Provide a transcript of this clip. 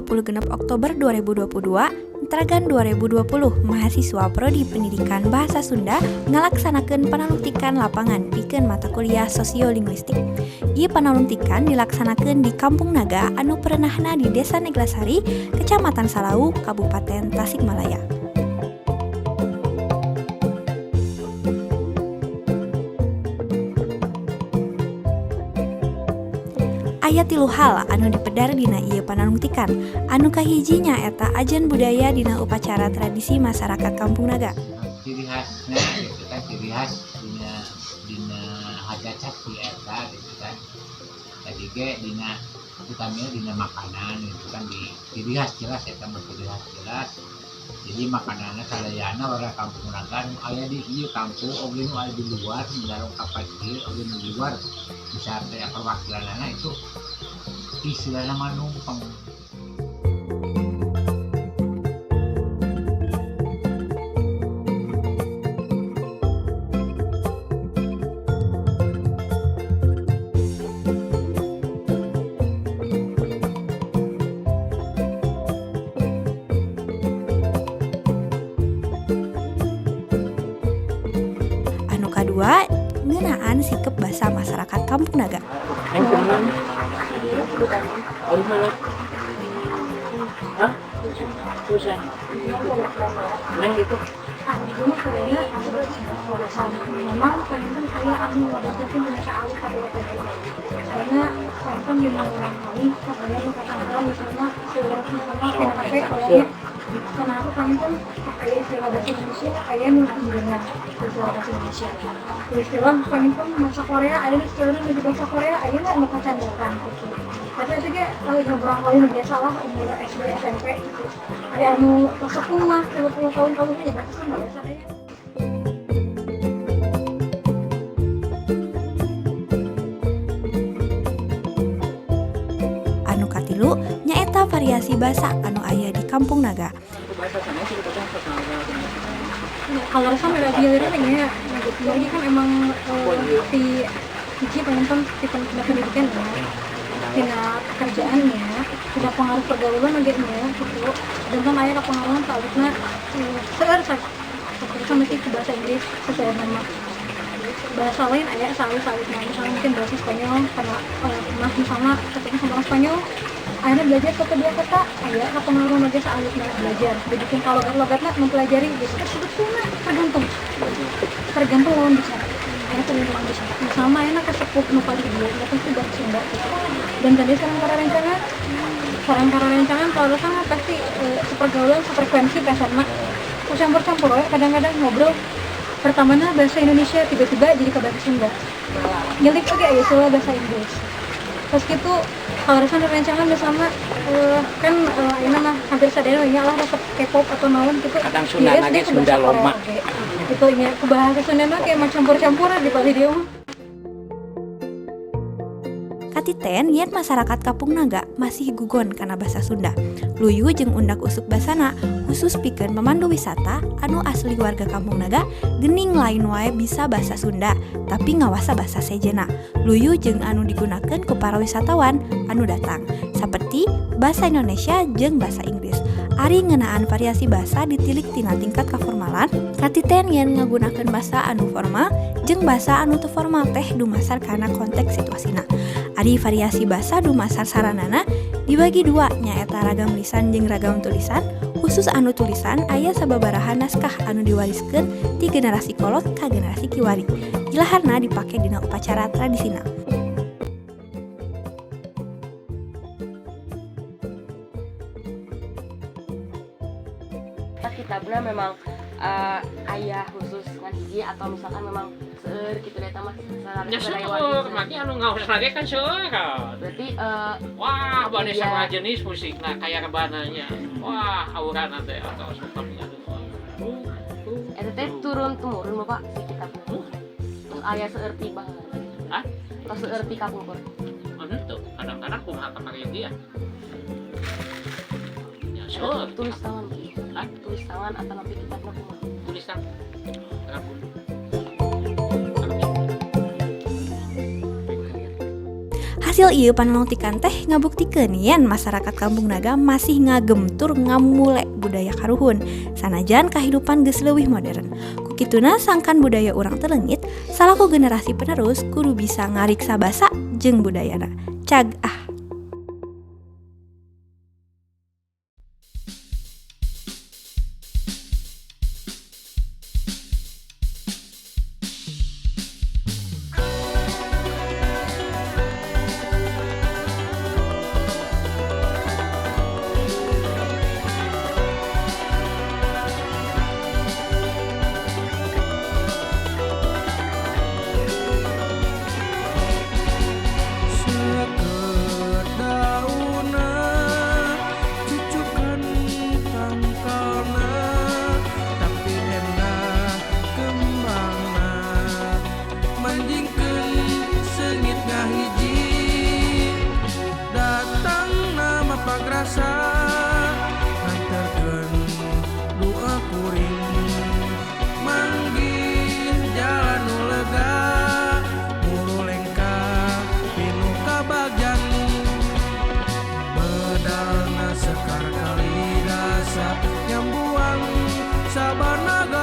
26 Oktober 2022, Entragan 2020 mahasiswa Prodi Pendidikan Bahasa Sunda ngalaksanakeun panalungtikan lapangan pikeun mata kuliah Sosiolinguistik. Ieu panalungtikan dilaksanakeun di Kampung Naga anu perenahna di Desa Neglasari, Kecamatan Salawu, Kabupaten Tasikmalaya. Aya tilu hal anu dipedar dina ieu panalungtikan. Anu kahiji nyaeta ajan budaya dina upacara tradisi masyarakat Kampung Naga. Ciri khasnya gitu kan, ciri khas dina dina hajat si eta gitu kan. Tadi ge dina utamanya dina makanan gitu kan, di ciri khas jelas eta mah, ciri khas jelas. Jadi makanannya sadayana warga Kampung Naga nu aya di ieu kampung oge nu aya di luar ka dieu oge nu di luar bisa aya perwakilanana, itu istilahna mah numpeng. Anu kadua ngeunaan sikep basa masyarakat Kampung Naga. Neng mana? Dari mana? Hah? Susah. Neng itu. Memang pengen saya anu mungkin bahasa alus karena kan dina orang kali saya nu kata misalnya seluruh, misalnya kafe kayaknya karena aku pengen kan pakai istilah bahasa Indonesia, kayak nu dengan istilah bahasa Indonesia, istilah pengen kan bahasa Korea ada, istilahnya di bahasa Korea ada nggak nu kacandakan gitu. Tapi itu kayak kalau ngobrol kali biasa lah, umur SD SMP gitu, ada anu sepuh mah 30 tahun kamu punya bahasa biasa aja. Anu katilu nyaeta variasi basa anu aya di Kampung Naga. Kalau rasa merah giliran ya lagi kan emang di hiji penonton di pendidikan ya, tina pekerjaannya, tidak pengaruh pergaulan lagi nya gitu, dan kan aya pengaruhan salusna seueur sama mesti ke bahasa Inggris sesuai nama bahasa lain aya salus salusna, misalnya mungkin bahasa Spanyol karena pernah misalnya ketemu sama orang Spanyol, akhirnya belajar satu dua kata, aya pengaruh lagi salusna belajar begitu. Kalau logat-logatnya mempelajari gitu sebetulnya tergantung tergantung lawan bicara, aya tergantung lawan bicara. Misalnya enak kesepuh nu paling dia nggak pasti bahasa Sunda gitu. Dan tadi sareng para rencangan kalau sama pasti sepergaulan, sefrekuensi kasarna campur-campur ya. Kadang-kadang ngobrol pertamanya bahasa Indonesia, tiba-tiba jadi ke bahasa Sunda, nyelip oke ya istilah bahasa Inggris. Terus gitu kalau rasa rencangan bersama kan ini mah hampir sadar ya lah resep K-pop atau naon gitu. Kadang Sunda Iya, lagi ke Sunda bahasa Korea loma. Oke. Gitu nya ke bahasa Sunda mah kayak macam campur-campur di balik dia mah. Katiten yen masyarakat Kampung Naga masih gugon kana bahasa Sunda. Luyu jeung undak usuk basana, khusus pikeun pemandu wisata anu asli warga Kampung Naga gening lain wae bisa bahasa Sunda, tapi ngawasa bahasa sejena. Luyu jeung anu digunakeun ku para wisatawan anu datang, seperti bahasa Indonesia jeung bahasa Inggris. Ari ngeunaan variasi bahasa ditilik tina tingkat kaformalan, katiten yen ngagunakeun bahasa anu formal jeung bahasa anu teu formal teh dumasar kana konteks situasina. Ari variasi bahasa dumasar saranana dibagi dua, nyaeta ragam lisan jeung ragam tulisan. Khusus anu tulisan aya sababaraha naskah anu diwariskeun ti generasi kolot ka generasi kiwari. Ilaharna dipake dina upacara tradisina. Kitabnya memang aya khusus ngan hiji atau misalkan memang seueur gitu deh mah? Ya seueur, maki anu ngaos lagi kan seueur. Berarti Wah, bade Iya. sama jenis musik nah kayak rebananya. Wah, aura nanti atau kami Eta teh turun temurun Bapak si kitabnya. Terus aya seueur ti baheula? Hah? Tos seueur ti kapungkur? Itu kadang-kadang kumaha kamari dia. Ya seueur. Tulis tangan? Hah? Tulis tangan atau nanti kitabnya kumaha? Tulisan rabun. Hasil ieu panlongtikan teh ngabuktikeun yen masyarakat Kampung Naga masih ngagem tur ngamule budaya karuhun sanajan kahidupan geus leuwih modern. Ku kituna sangkan budaya urang teu leungit, salaku generasi penerus kudu bisa ngariksa basa jeung budayana. Cag ah. Seukeut daunna cucukan tangkalna, tapi endah kembangna manjingkeun seungit ngahiji. Datangna mapagrasa nganterkeun doa kuring, manggih jalan nu lega murulengka pinuh kabagjan. Bedalna sekar kalidasa nyambuang sabana.